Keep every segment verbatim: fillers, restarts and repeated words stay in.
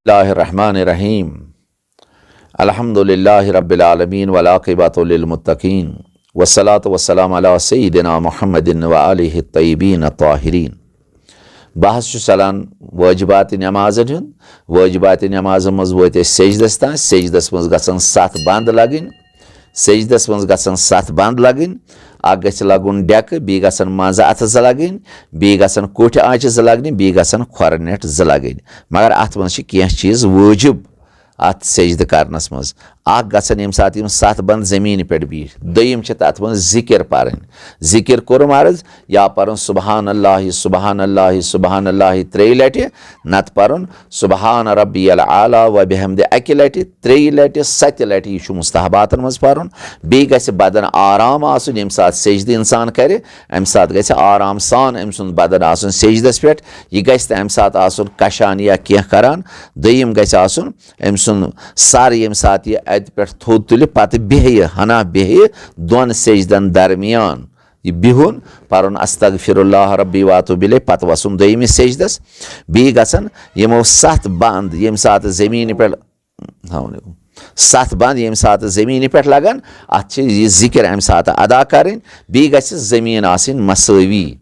الله الرحمن الرحيم. الحمد لله رب العالمين والعاقبة للمتقين والصلاة والسلام على سيدنا محمد وآله الطيبين الطاهرين. بہٕ حظ چھُس ژلان واجبات نمازن ہُنٛد۔ واجبات نمازن منٛز وٲتۍ أسۍ سجدس تام۔ سجدس منٛز گژھن ستھ بند لگٕنۍ۔ سجدس منٛز گژھن ستھ بند لگٕنۍ۔ اکھ گژھِ لگُن ڈیکہٕ، بیٚیہِ گژھن منٛزٕ اتھٕ زٕ لگٕنۍ، بیٚیہِ گژھن کوٹھۍ آنچہِ زٕ لگنہِ، بیٚیہِ گژھن کھۄرٕ نٮ۪ٹ زٕ لگٕنۍ۔ مگر اتھ منٛز چھِ کینٛہہ چیٖز وٲجب اتھ سجدٕ کرنس منٛز۔ اکھ گژھن ییٚمہِ ساتہٕ یِم ستھ بند زٔمیٖنہِ پٮ۪ٹھ بِہِتھ، دوٚیِم چھِ تتھ منٛز ذکر پرٕنۍ۔ ذکر کوٚرُم عرض، یا پرُن سبحان اللہ، سبحان اللہ، سبحان اللہ ترٛیٚیہِ لٹہِ، نتہٕ پرُن سبحان ربی الاعلیٰ و بحمدِ اکہِ لٹہِ، ترٛیٚیہِ لٹہِ، ستہِ لٹہِ، یہِ چھُ مستحباتن منٛز پرُن۔ بیٚیہِ گژھِ بدن آرام آسُن، ییٚمہِ ساتہٕ سجدٕ انسان کرِ، امہِ ساتہٕ گژھِ آرام سان أمۍ سُنٛد بدن آسُن سجدس پٮ۪ٹھ۔ یہِ گژھِ نہٕ امہِ ساتہٕ آسُن کشان یا کینٛہہ کران۔ دوٚیِم گژھِ آسُن أمۍ سُنٛد سر، ییٚمہِ ساتہٕ یہِ اتہِ پٮ۪ٹھ تھوٚد تُلہِ، پتہٕ بیٚہہِ، ہنا بیٚہہِ دۄن سجدن درمیان۔ یہِ بِہُن، پرُن استغفر اللہ ربی واتوب الیہ، پتہٕ وسُن دوٚیمِس سجدس۔ بیٚیہِ گژھن یِمو ستھ بند ییٚمہِ ساتہٕ زٔمیٖنہِ پٮ۪ٹھ، السلام علیکم، ستھ بند ییٚمہِ ساتہٕ زٔمیٖنہِ پٮ۪ٹھ لگن، اتھ چھِ یہِ ذکر امہِ ساتہٕ ادا کرٕنۍ۔ بیٚیہِ گژھِ زٔمیٖن آسٕنۍ مسٲوی،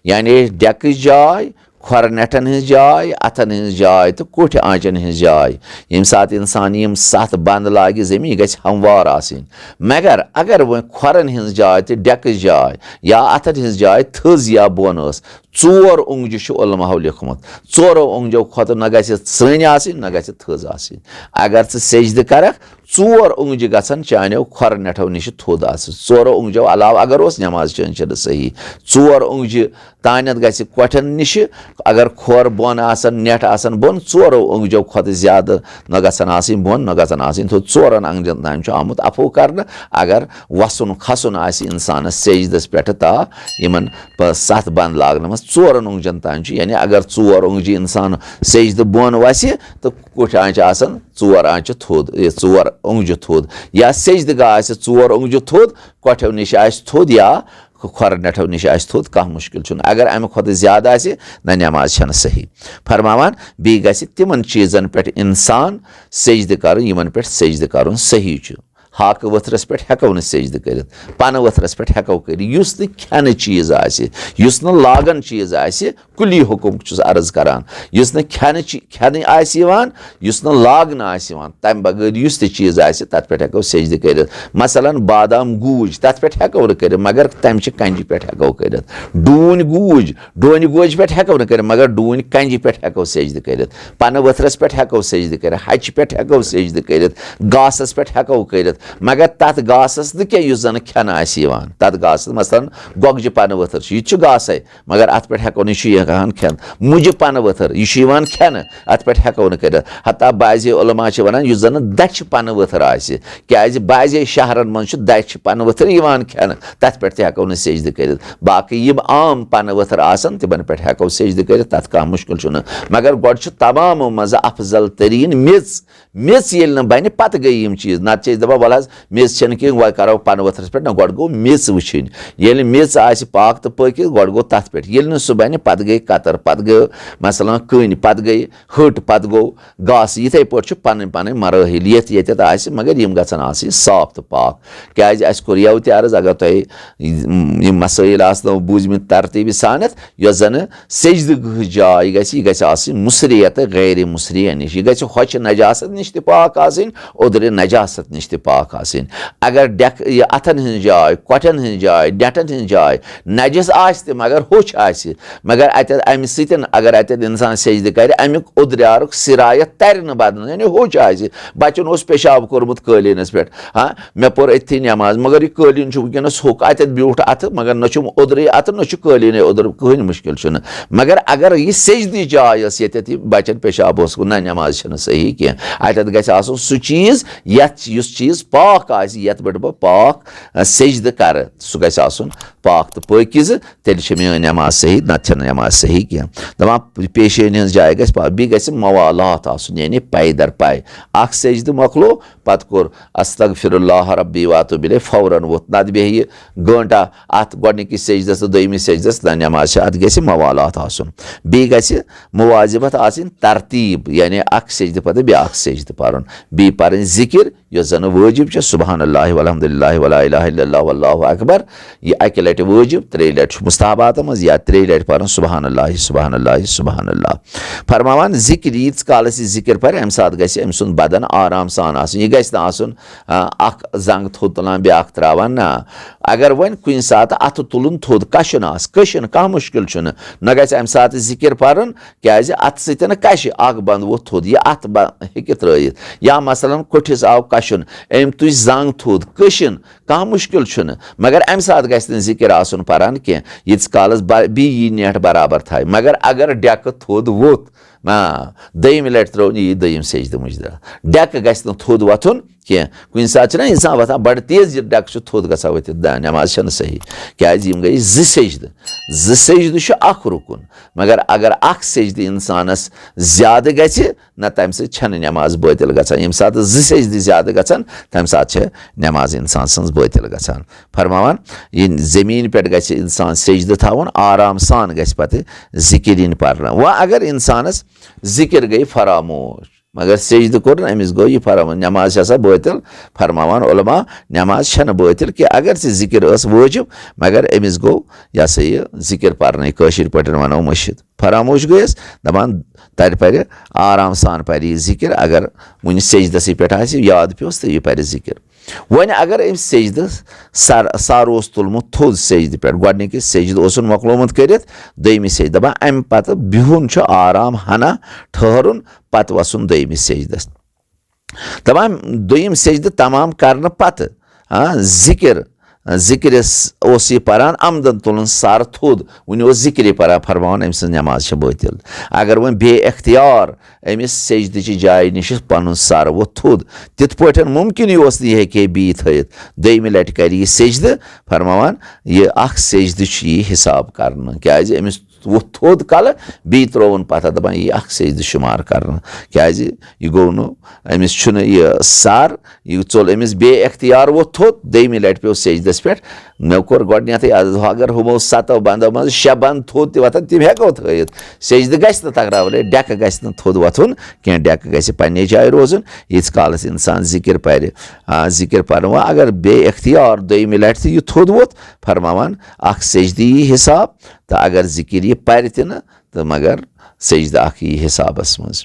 یعنی ڈیکٕچ جاے، کھۄرٕ نٮ۪ٹن ہٕنٛز جاے، اتھن ہٕنٛز جاے تہٕ کوٹھۍ آنچن ہٕنٛز جاے۔ ییٚمہِ ساتہٕ انسان یِم ستھ بند لاگہِ زٔمیٖن، یہِ گژھِ ہموار آسٕنۍ۔ مگر اگر وۄنۍ کھۄرن ہٕنٛز جاے تہٕ ڈیکٕچ جاے یا اتھن ہٕنٛز جاے تھٔز یا بۄن ٲس، ژور اونٛگجہِ چھُ علماہو لیوٚکھمُت۔ ژورو اونٛگجو کھۄتہٕ نہ گژھِ سرٛنۍ آسٕنۍ، نہ گژھِ تھٔز آسٕنۍ۔ اگر ژٕ سجدٕ کرکھ، ژور اونٛگجہِ گژھن چانیو کھۄرٕ نٮ۪ٹھو نِشہِ تھوٚد آسٕنۍ۔ ژورو اونٛگجو علاوٕ اگر اوس، نٮ۪ماز چٲنۍ چھنہٕ صحیح۔ ژور اونٛگجہِ تانٮ۪تھ گژھِ کۄٹھٮ۪ن نِشہِ، اگر کھۄر بۄن آسن، نٮ۪ٹ آسن بۄن، ژورو اونٛگجو کھۄتہٕ زیادٕ نہ گژھن آسٕنۍ بۄن، نہ گژھن آسٕنۍ تھوٚد۔ ژورن اونٛگجن تام چھُ آمُت عفو کرنہٕ۔ اگر وسُن کھسُن آسہِ انسانس سجدس پٮ۪ٹھٕ تا یِمن پ-، ستھ بند لاگنہٕ منٛز، ژورن اونٛگجن تام چھُ، یعنی اگر ژور اونٛگجہِ انسان سجدٕ بۄن وسہِ تہٕ کوٹھۍ آنچہِ آسن ژور آنچہِ تھوٚد، یہِ ژور اونٛگجہِ تھوٚد، یا سجدٕ گاہ آسہِ ژور اونٛگجہِ تھوٚد، کۄٹھیو نِش آسہِ تھوٚد یا کھۄرٕ نٮ۪ٹھو نِش آسہِ تھوٚد، کانٛہہ مُشکِل چھُنہٕ۔ اگر امہِ کھۄتہٕ زیادٕ آسہِ، نہ، نٮ۪ماز چھنہٕ صحیح۔ فرماوان، بیٚیہِ گژھِ تِمن چیٖزن پٮ۪ٹھ انسان سجدٕ کرُن، یِمن پٮ۪ٹھ سجدٕ کرُن صحیح چھُ۔ ہاکہٕ ؤتھرس پٮ۪ٹھ ہٮ۪کو نہٕ سجدٕ کٔرِتھ، پنہٕ ؤتھرس پٮ۪ٹھ ہٮ۪کو کٔرِتھ، یُس نہٕ کھٮ۪نہٕ چیٖز آسہِ، یُس نہٕ لاگن چیٖز آسہِ، کُلی حکم چھُس عرض کران، یُس نہٕ کھٮ۪نہٕ چی-، کھٮ۪نہٕ آسہِ یِوان، یُس نہٕ لاگنہٕ آسہِ یِوان، تمہِ بغٲر یُس تہِ چیٖز آسہِ، تتھ پٮ۪ٹھ ہٮ۪کو سجدٕ کٔرِتھ۔ مثلاً، بادام گوٗج، تتھ پٮ۪ٹھ ہٮ۪کو نہٕ کٔرِتھ، مگر تمہِ چہِ کنجہِ پٮ۪ٹھ ہٮ۪کو کٔرِتھ۔ ڈوٗنۍ گوٗج، ڈوٗنۍ گوجہِ پٮ۪ٹھ ہٮ۪کو نہٕ کٔرِتھ، مگر ڈوٗنۍ کنجہِ پٮ۪ٹھ ہٮ۪کو سجدٕ کٔرِتھ۔ پنہٕ ؤتھرس پٮ۪ٹھ ہٮ۪کو سجدٕ کٔرِتھ، ہچہِ پٮ۪ٹھ ہٮ۪کو سجدٕ کٔرِتھ، گاسس پٮ۪ٹھ ہٮ۪کو کٔرِتھ، مگر تتھ گاسس نہٕ کینٛہہ یُس زن کھٮ۪نہٕ آسہِ یِوان۔ تتھ گاسس، مثلاً، گۄگجہِ پنہٕ ؤتھر چھُ، یہِ تہِ چھُ گاسے، مگر اتھ پٮ۪ٹھ ہٮ۪کو نہٕ، یہِ چھُ یِوان کھٮ۪نہٕ۔ مُجہِ پنہٕ ؤتھر، یہِ چھُ یِوان کھٮ۪نہٕ، اتھ پٮ۪ٹھ ہٮ۪کو نہٕ کٔرِتھ۔ حتیٰ بعضے علماء چھِ ونان، یُس زن دچھِ پنہٕ ؤتھر آسہِ، کیازِ بعضے شہرن منٛز چھُ دچھِ پنہٕ ؤتھر یِوان کھٮ۪نہٕ، تتھ پٮ۪ٹھ تہِ ہٮ۪کو نہٕ سجدٕ کٔرِتھ۔ باقٕے یِم عام پنہٕ ؤتھر آسن، تِمن پٮ۪ٹھ ہٮ۪کو سجدٕ کٔرِتھ، تتھ کانٛہہ مُشکِل چھُنہٕ۔ مگر گۄڈٕ چھُ تمامو منٛزٕ افضل تریٖن میٚژ۔ میٚژ ییٚلہِ نہٕ بنہِ، پتہٕ گٔے یِم چیٖز۔ نتہٕ چھِ أسۍ دپان، ولہٕ حظ، میٚژ چھنہٕ کِہیٖنۍ، وۄنۍ کرو پنہٕ ؤتھرس پٮ۪ٹھ۔ نہ، گۄڈٕ گوٚو میٚژ وٕچھِنۍ۔ ییٚلہِ میٚژ آسہِ پاک تہٕ پٲکِتھ، گۄڈٕ گوٚو تتھ پٮ۪ٹھ۔ ییٚلہِ نہٕ سُہ بنہِ، پتہٕ گٔے کتٕر، پتہٕ گٔے، مثلاً، کٔنۍ، پتہٕ گٔے ۂٹ، پتہٕ گوٚو گاسہٕ۔ یِتھے پٲٹھۍ چھُ پنٕنۍ پنٕنۍ مراحل، یتھ یتٮ۪تھ آسہِ، مگر یِم گژھن آسٕنۍ صاف تہٕ پاک۔ کیازِ، اسہِ کوٚر یوٕ تہِ عرض، اگر تۄہہِ یِم مسٲیل آسنو بوٗزمٕتۍ ترتیٖبہِ سانتھ، یۄس زنہٕ سجدٕ گٔہٕچ جاے گژھِ، یہِ گژھِ آسٕنۍ مُصرِیہ تہٕ غیر مُصرِیہ نِش۔ یہِ گژھِ ہۄچھِ نجاست نِش تہِ پاک آسٕنۍ، اوٚدرِ نجاست نِش تہِ پاک آسٕنۍ۔ اگر ڈٮ۪کھ، یہِ اتھن ہٕنٛز جاے، کۄٹھٮ۪ن ہٕنٛز جاے، ڈٮ۪ٹن ہٕنٛز جاے نجس آسہِ تہِ، مگر ہوٚچھ آسہِ، مگر اتٮ۪تھ امہِ سۭتۍ اگر اتٮ۪تھ انسان سجدٕ کرِ، امیُک اوٚدریارُک سرایت ترِ نہٕ بدنس، یعنی ہوٚچھ آسہِ۔ بچن اوس پیشاب کوٚرمُت قٲلیٖنس پٮ۪ٹھ، ہاں، مےٚ پوٚر أتھی نٮ۪ماز، مگر یہِ قٲلیٖن چھُ وٕنکیٚنَس ہوٚکھ، اَتٮ۪تھ بیوٗٹھ اَتھٕ، مگر نہ چھُم اوٚدرٕے اَتھٕ، نہ چھُ قٲلیٖنٕے اوٚدُر، کٕہٕنۍ مُشکِل چھُنہٕ۔ مگر اگر یہِ سجدٕ جاے ٲس، ییٚتٮ۪تھ یہِ بَچَن پیشاب اوس گوٚمُت، نہ، نٮ۪ماز چھَنہٕ صحیح کینٛہہ۔ اَتٮ۪تھ گژھِ آسُن سُہ چیٖز، یَتھ، یُس چیٖز پاک آسہِ، یَتھ پٮ۪ٹھ بہٕ پاک، آ، سجدٕ کَرٕ، سُہ گژھِ آسُن پاک تہٕ پٲکیٖزٕ، تیٚلہِ چھِ میٛٲنۍ نٮ۪ماز صحیح، نَتہٕ چھَنہٕ نٮ۪ماز صحیح کینٛہہ۔ دَپان، پیشٲنی ہٕنٛز جاے گژھِ پاک، بیٚیہِ گژھِ موالات آسُن، یعنی پَے در پَے۔ اَکھ سجدٕ مۄکلو، پَتہٕ کوٚر استغفر اللہ ربی واتوب الیہ، فوراً ووٚتھ، نَتہٕ بیٚہہِ یہِ گٲنٛٹہٕ اَتھ گۄڈٕنِکِس سجدَس تہٕ دوٚیمِس سجدَس، نہ، نٮ۪ماز چھِ، اَتھ گژھِ موالات آسُن۔ بیٚیہِ گژھِ مواظبت آسٕنۍ، ترتیٖب، یعنی اَکھ سجدٕ پَتہٕ بیٛاکھ سجدٕ پَرُن۔ بیٚیہِ پَرٕنۍ ذِکِر، یۄس زَن وٲجِب چھِ، سبحان اللہ والحمد للہ ولا الہ الا اللہ واللہ اکبر۔ یہِ اَکہِ لَٹہِ وٲجِب، ترٛیٚیہِ لَٹہِ چھُ مُستحباتَن منٛز، یا ترٛیٚیہِ لَٹہِ پَرُن سبحان اللہ، سبحان اللہ، سبحان اللہ۔ فرماوان، ذِکِر، ییٖتِس کالَس یہِ ذِکِر پَرِ، اَمہِ ساتہٕ گژھِ أمۍ سُنٛد بدن آرام سان آسُن۔ یہِ گژھِ نہٕ آسُن، آ، اَکھ زنٛگ تھوٚد تُلان، بیٛاکھ ترٛاوان، نہ۔ اگر وۄنۍ کُنہِ ساتہٕ اَتھٕ تُلُن تھوٚد، کَشُن آسہِ، کٔشِن، کانٛہہ مُشکِل چھُنہٕ۔ نہ گژھِ اَمہِ ساتہٕ ذِکِر پَرُن، کیٛازِ اَتھٕ سۭتۍ نہٕ کَشہِ، اَکھ بنٛد ووٚتھ تھوٚد، یہِ اَتھٕ بہ-، ہیٚکہِ ترٛٲیِتھ۔ یا مثلاً کوٚٹھِس آو کَشُن، أمۍ تُج زنٛگ تھوٚد، کٔشِن، کانٛہہ مُشکِل چھُنہٕ۔ مگر اَمہِ ساتہٕ گژھِ نہٕ ذِکِر آسُن پَران کینٛہہ، ییٖتِس کالَس بَ-، بیٚیہِ یی نیٹ برابر تھایہِ۔ مگر اگر ڈٮ۪کہٕ تھوٚد ووٚتھ، آ، دوٚیِمہِ لَٹہِ ترٛٲو نہٕ یہِ دوٚیِم سجدٕ مُجدٕ۔ ڈٮ۪کہٕ گژھِ نہٕ تھوٚد وۄتھُن کینٛہہ۔ کُنہِ ساتہٕ چھُنہ اِنسان وۄتھان بَڑٕ تیز، یہِ ڈٮ۪کہٕ چھُ تھوٚد گژھان ؤتھِتھ، نہ، نٮ۪ماز چھَنہٕ صحیح۔ کیٛازِ یِم گٔے زٕ سجدٕ۔ زٕ سجدٕ چھُ اَکھ رُکُن۔ مگر اگر اَکھ سجدٕ اِنسانَس زیادٕ گژھِ، نہ، تَمہِ سۭتۍ چھَنہٕ نٮ۪ماز بٲطِل گژھان۔ ییٚمہِ ساتہٕ زٕ سجدٕ زیادٕ گژھن، تَمہِ ساتہٕ چھِ نٮ۪ماز اِنسان سٕنٛز بٲطِل گژھان۔ فرماوان، یہِ زٔمیٖن پٮ۪ٹھ گژھِ اِنسان سجدٕ تھاوُن، آرام سان گژھِ پَتہٕ ذِکِر یِنۍ پَرنہٕ۔ وۄنۍ اگر اِنسانَس ذِکِر گٔے فراموش، مگر سجدٕ کوٚر نہٕ، أمِس گوٚو یہِ فراموش، نٮ۪ماز چھِ آسان بٲطِل۔ فرماوان علماء، نٮ۪ماز چھَنہٕ بٲطِل کینٛہہ، اگر ژےٚ ذِکِر ٲس وٲجِب، مگر أمِس گوٚو، یہِ ہسا یہِ، ذِکِر پَرنَے، کٲشِر پٲٹھۍ وَنو مٔشِتھ۔ فراموش گٔیَس، دَپان، تَتہِ پَرِ آرام سان پَرِ یہِ ذِکِر، اگر وٕنہِ سجدَسٕے پٮ۪ٹھ آسہِ، یاد پیوٚس تہٕ یہِ پَرِ ذِکِر۔ وۄنۍ اگر أمۍ سجدٕ سر، سر اوس تُلمُت تھوٚد سجدٕ پٮ۪ٹھ، گۄڈٕنِکِس سجدٕ اوسُن مۄکلومُت کٔرِتھ، دوٚیمِس سجدٕ، دَپان، اَمہِ پَتہٕ بِہُن چھُ آرام، ہنا ٹھٔہرُن، پَتہٕ وَسُن دوٚیمِس سجدَس۔ دَپان، دوٚیِم سجدٕ تمام کرنہٕ پَتہٕ، آ، ذِکِر، ذِکرِس اوس یہِ پَران، عمدن تُلُن سر تھوٚد، وٕنہِ اوس ذِکرِ پَران، فرماوان، أمۍ سٕنٛز نٮ۪ماز چھےٚ بٲطِل۔ اگر وۄنۍ بے اختیار أمِس سجدٕچہِ جایہِ نِش پَنُن سر ووٚتھ تھوٚد، تِتھ پٲٹھۍ مُمکِنٕے اوس نہٕ یہِ ہیٚکہِ ہے بیٚیہِ تھٲیِتھ، دوٚیمہِ لَٹہِ کَرِ یہِ سجدٕ، فرماوان، یہِ اَکھ سجدٕ چھُ یہِ حساب کرنہٕ، کیٛازِ أمِس ووٚتھ تھوٚد کلہٕ، بیٚیہِ ترٛووُن پَتھر، دَپان، یہِ اَکھ سجدٕ شُمار کرنہٕ، کیٛازِ یہِ گوٚو نہٕ، أمِس چھُنہٕ یہِ سر، یہِ ژوٚل أمِس بے اختیار ووٚتھ تھوٚد، دوٚیمہِ لَٹہِ پیوٚو سجدَس پٮ۪ٹھ۔ مےٚ کوٚر گۄڈٕنیتھٕے عرض، اگر ہُمو ستو بندو منٛز شےٚ بند تھوٚد تہِ وۄتھن، تِم ہٮ۪کو تھٲیِتھ۔ سجدٕ گژھِ نہٕ تکراوُن، ڈٮ۪کہٕ گژھِ نہٕ تھوٚد وۄتھُن کینٛہہ، ڈٮ۪کہٕ گژھِ پننہِ جایہِ روزُن۔ ییٖتِس کالس انسان ذکر پرِ، آ، ذکر پرنہٕ وۄنۍ اگر بے اختیار دوٚیمہِ لٹہِ تہِ یہِ تھوٚد ووٚتھ، فرماوان اکھ سجدٕ یی حساب، تہٕ اگر ذکر یہِ پرِ تہِ نہٕ، تہٕ مگر سجدٕ اکھ یی حسابس منٛز۔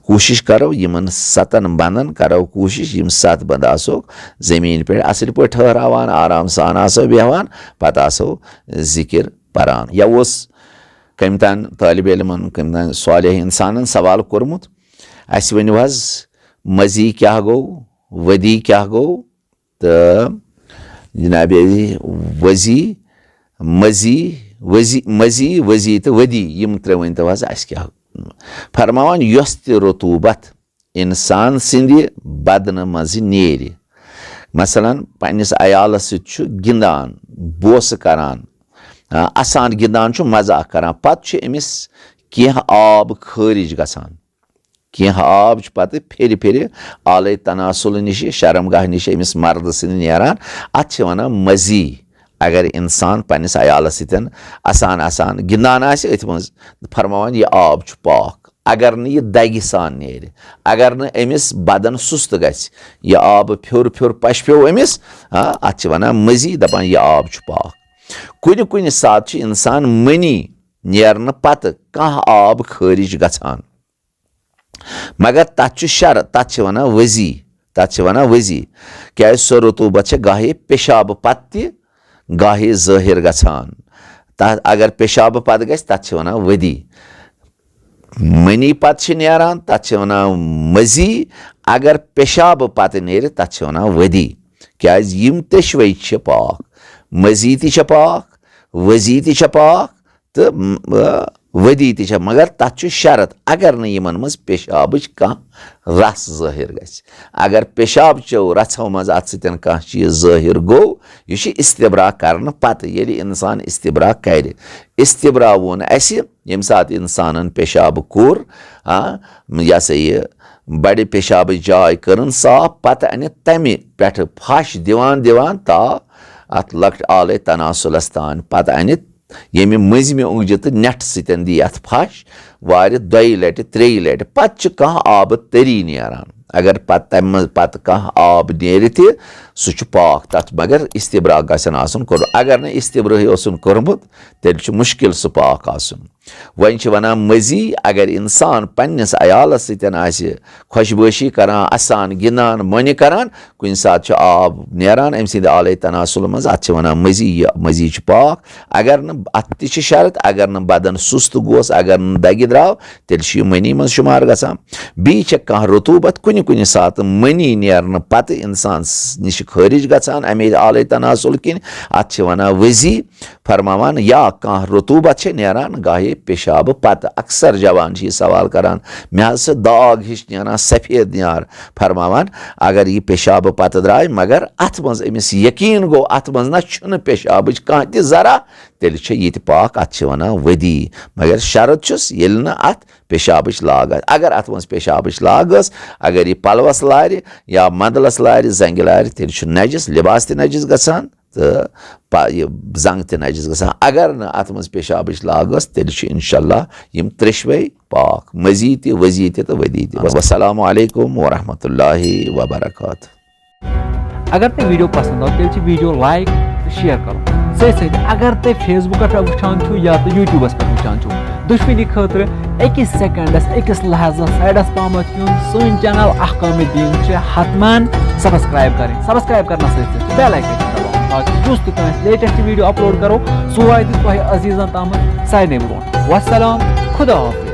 کوٗشِش کرو، یِمن ستن بندن کرو کوٗشِش، یِم ستھ بند آسو زٔمیٖن پٮ۪ٹھ اصٕل پٲٹھۍ ٹھہراوان، آرام سان آسو بیٚہوان، پتہٕ آسو ذکر پران۔ یا اوس کٔمۍ تام طٲلبِ علمن، کٔمۍ تام صالح انسانن سوال کوٚرمُت، اسہِ ؤنِو حظ، مزی کیٛاہ گوٚو، ودی کیٛاہ گوٚو؟ تہٕ جناب علی، وزی، مزی، وزی، مزی، وزی تہٕ ودی، یِم ترٛےٚ ؤنۍ تو حظ، اَسہِ کیٛاہ؟ فرماوان، یۄس تہِ رطوبت انسان سٕنٛدِ بدنہٕ منٛزٕ نیرِ، مثلاً، پننِس عیالس سۭتۍ چھُ گِنٛدان، بوسہٕ کران، آ، اسان گِنٛدان چھُ، مذاق کران، پتہٕ چھُ أمِس کینٛہہ آب خٲرج گژھان۔ کینٛہہ آب چھُ پتہٕ پھِرِ پھِرِ آلے تناسل نِشہِ، شرمگاہ نِشہِ أمِس مردٕ سٕنٛدِ نیران۔ اتھ چھِ ونان مزی۔ اگر انسان پننِس عیالس سۭتۍ اسان اسان گِنٛدان آسہِ أتھۍ منٛز، فرماوان، یہِ آب چھُ پاک۔ اگر نہٕ یہِ دگہِ سان نیرِ، اگر نہٕ أمِس بدن سُست گژھِ، یہِ آب پھیوٚر پھیوٚر پشپیو أمِس، آ، اتھ چھِ ونان مزی، دپان، یہِ آب چھُ پاک۔ کُنہِ کُنہِ ساتہٕ چھُ انسان منی نیرنہٕ پتہٕ کانٛہہ آب خٲرج گژھان۔ مگر تتھ چھُ شرط، تتھ چھِ ونان وضی، تتھ چھِ ونان وضی۔ کیازِ سۄ رطوبت چھِ گاہے پیشابہٕ پتہٕ تہِ، گاہے ظٲہر گژھان۔ تتھ اگر پیشابہٕ پتہٕ گژھِ، تتھ چھِ ونان ودی۔ منی پتہٕ چھِ نیران، تتھ چھِ ونان مزی۔ اگر پیشابہٕ پتہٕ نیرِ، تتھ چھِ ونان ودی۔ کیازِ یِم تہِ شوے چھِ پاک، مزی تہِ چھِ پاک، وضی تہِ چھِ پاک، تہٕ، م-، آ، ودی تہِ چھےٚ، مگر تَتھ چھُ شرط، اگر نہٕ یِمن منٛز پیشابٕچ کانٛہہ رس ظٲہِر گژھِ۔ اگر پیشاب چیو رژھو منٛز اَتھ سۭتۍ کانٛہہ چیٖز ظٲہِر گوٚو، یہِ چھُ استبرا کرنہٕ پتہٕ، ییٚلہِ انسان استبرا کرِ۔ استبرا ووٚن اَسہِ، ییٚمہِ ساتہٕ انسانن پیشاب کوٚر، آ، یہِ ہسا یہِ بڑِ پیشابٕچ جاے کٔرٕن صاف، پتہٕ انہِ تمہِ پٮ۪ٹھٕ پھش دِوان دِوان تا اتھ لۄکٹہِ آلے تناسلس تام، پتہٕ انہِ ییٚمہِ مٔنٛزمہِ اونٛگجہِ تہٕ نٮ۪ٹھٕ سۭتۍ دی اتھ پھش وارِ دۄیہِ لٹہِ، ترٛیٚیہِ لٹہِ، پتہٕ چھُ کانٛہہ آبہٕ تٔری نیران۔ اگر پتہٕ تمہِ منٛز پتہٕ کانٛہہ آب نیرِ تہِ، سُہ چھُ پاک، تتھ مگر استبرا گژھن آسُن کوٚرمُت۔ اگر نہٕ استبرہٕے اوسُن کوٚرمُت، تیٚلہِ چھُ مُشکِل سُہ پاک آسُن۔ وۄنۍ چھِ ونان مٔزی، اگر انسان پننِس عیالس سۭتۍ آسہِ خۄشبٲشی کران، اسان، گِنٛدان، مۄنہِ کران، کُنہِ ساتہٕ چھُ آب نیران أمۍ سٕنٛدِ آلے تناسل منٛز، اتھ چھِ ونان مٔزی، یہِ مٔزی چھُ پاک۔ اگر نہٕ، اتھ تہِ چھِ شرط، اگر نہٕ بدن سُست گوس، اگر نہٕ دگہِ درٛاو، تیٚلہِ چھُ یہِ مٔنی منٛز شُمار گژھان۔ بیٚیہِ چھےٚ کانٛہہ رطوبت کُنہِ کُنہِ ساتہٕ مٔنی نیرنہٕ پتہٕ انسان س-، نِش خٲرج گژھان امے آلے تناسل کِنۍ، اتھ چھِ ونان ؤزی۔ فرماوان، یا کانٛہہ رطوبت چھےٚ نیران گاہے پیشابہٕ پتہٕ۔ اکثر جوان چھِ یہِ سوال کران، مےٚ حظ چھِ داغ ہِش نیران، سفید نیار۔ فرماوان، اگر یہِ پیشابہٕ پتہٕ درٛاے، مگر اتھ منٛز أمِس یقین گوٚو، اتھ منٛز نہ چھُنہٕ پیشابٕچ کانٛہہ تہِ ذرا، تیٚلہِ چھےٚ یہِ تہِ پاک، اتھ چھِ ونان ودی۔ مگر شرط چھُس، ییٚلہِ نہٕ اتھ پیشابٕچ لاگ آسہِ۔ اگر اتھ منٛز پیشابٕچ لاگ ٲس، اگر یہِ پلوس لارِ یا مندلس لارِ، زنٛگہِ لارِ، تیٚلہِ چھُ نجس، لباس تہِ نجس گژھان تہٕ پا-، یہِ زنٛگ تہِ نجس گژھان۔ اگر نہٕ اتھ منٛز پیشابٕچ لاگ ٲس، تیٚلہِ چھُ انشاءاللہ یِم ترٛیشوے پاک، مٔزی تہِ، ؤزی تہِ تہٕ ودی تہِ۔ والسلام علیکم ورحمۃ اللہ وبرکاتہ۔ اگر تۄہہِ ویڈیو پسند آو، تیٚلہِ چھِ ویڈیو لایک تہٕ شیئر کرُن۔ سۭتۍ سۭتۍ اگر تُہۍ فیس بُکس پٮ۪ٹھ وٕچھان چھِو یا تہٕ یوٗٹیوٗبس پٮ۪ٹھ وٕچھان چھِو، دُشمنی خٲطرٕ أکِس سیکنڈس، أکِس لحظس سایڈس پہمتھ یُن۔ سٲنۍ چینل احکام دین چھِ حتماً سبسکرائب کرٕنۍ۔ سبسکرائب کرنس سۭتۍ سۭتۍ چھِ بیل آیکن تہِ دباوُن، تاکہِ یُس تہِ کانٛہہ أسۍ لیٹسٹ ویڈیو اپلوڈ کرو، سُہ واتہِ تۄہہِ عزیزن تامتھ سارنٕے برونٛٹھ۔ والسلام، خدا حافظ۔